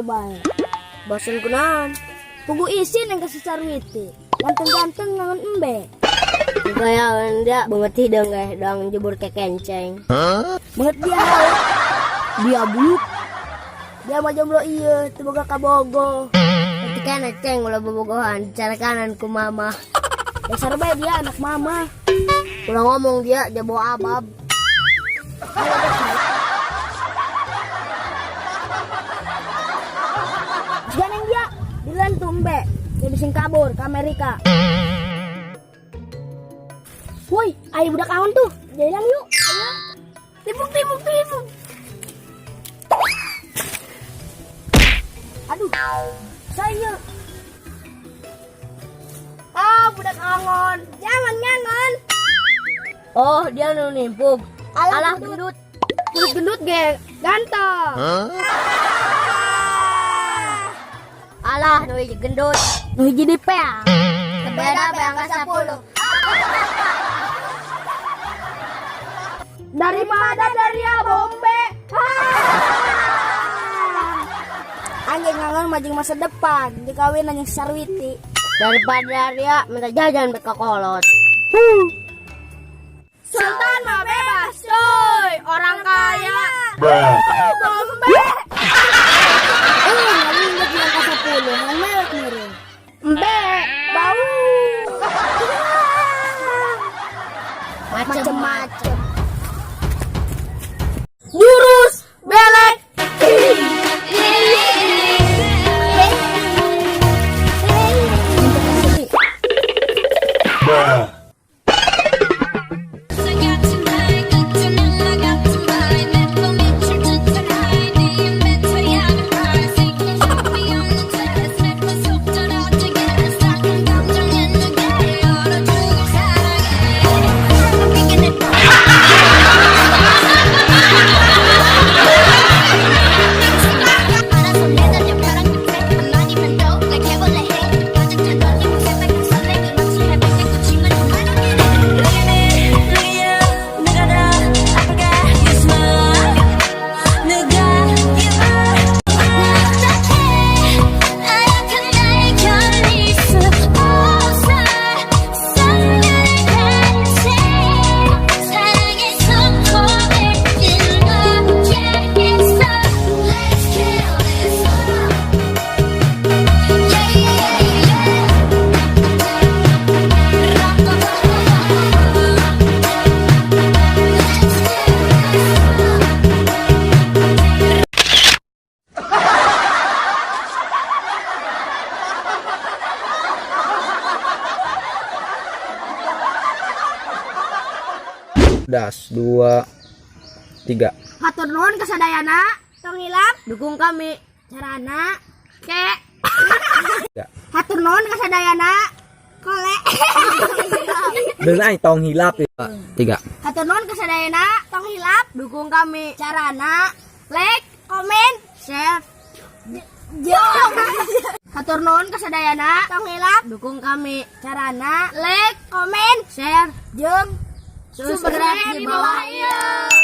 bae. Bosen kunaon? Pugu isin yang kasih Sarwiti. Ganteng-ganteng ngangon embe. Gaya dia banget hidung guys, dong jebur ke kenceng. Banget dia hae. Dia buluk. Dia mah jomblo ieu, teu boga kabogo. Ketika ceng ulah bobogohan, cara kanan ku mama. Dasar bae dia anak mama. Ulah ngomong dia, dia bawa abab. Jangan dia dilan tumbe. Dia bisa kabur ke Amerika. Woi, ayo budak ahon tuh. Jalan yuk. Ayo. Tibuk tibuk tibuk. Aduh. Saya. Ah, budak angon. Jangan nyangon. Oh, dia nu nimpuk. Alah, Alah gendut. Gendut gendut ge ganteng. Alah nu hiji gendut. Nu hiji di peang. Beda be angka 10. Daripada dari bombe. Anjing ngangon majing masa depan, dikawin anjing Sarwiti. Daripada dia minta jajan beka kolot. Sultan mah bebas, coy. Orang kaya. Bombe. Ngalingget yang ke 10, yang mewek miring. Embe, bau. Macem-macem. Jurus belek. Das, 2, 3. Hatur nuhun kasadayana, tong hilap Dukung kami. Carana ke. Ya. Hatur nuhun kasadayana, kole. Dan ay tong hilap ya. 3. Hatur nuhun kasadayana, tong hilap Dukung kami. Carana like, komen, Share. Jong. Hatur nuhun kasadayana, tong hilap Dukung kami. Carana like, komen, Share. jeung Subscribe di bawah ieu.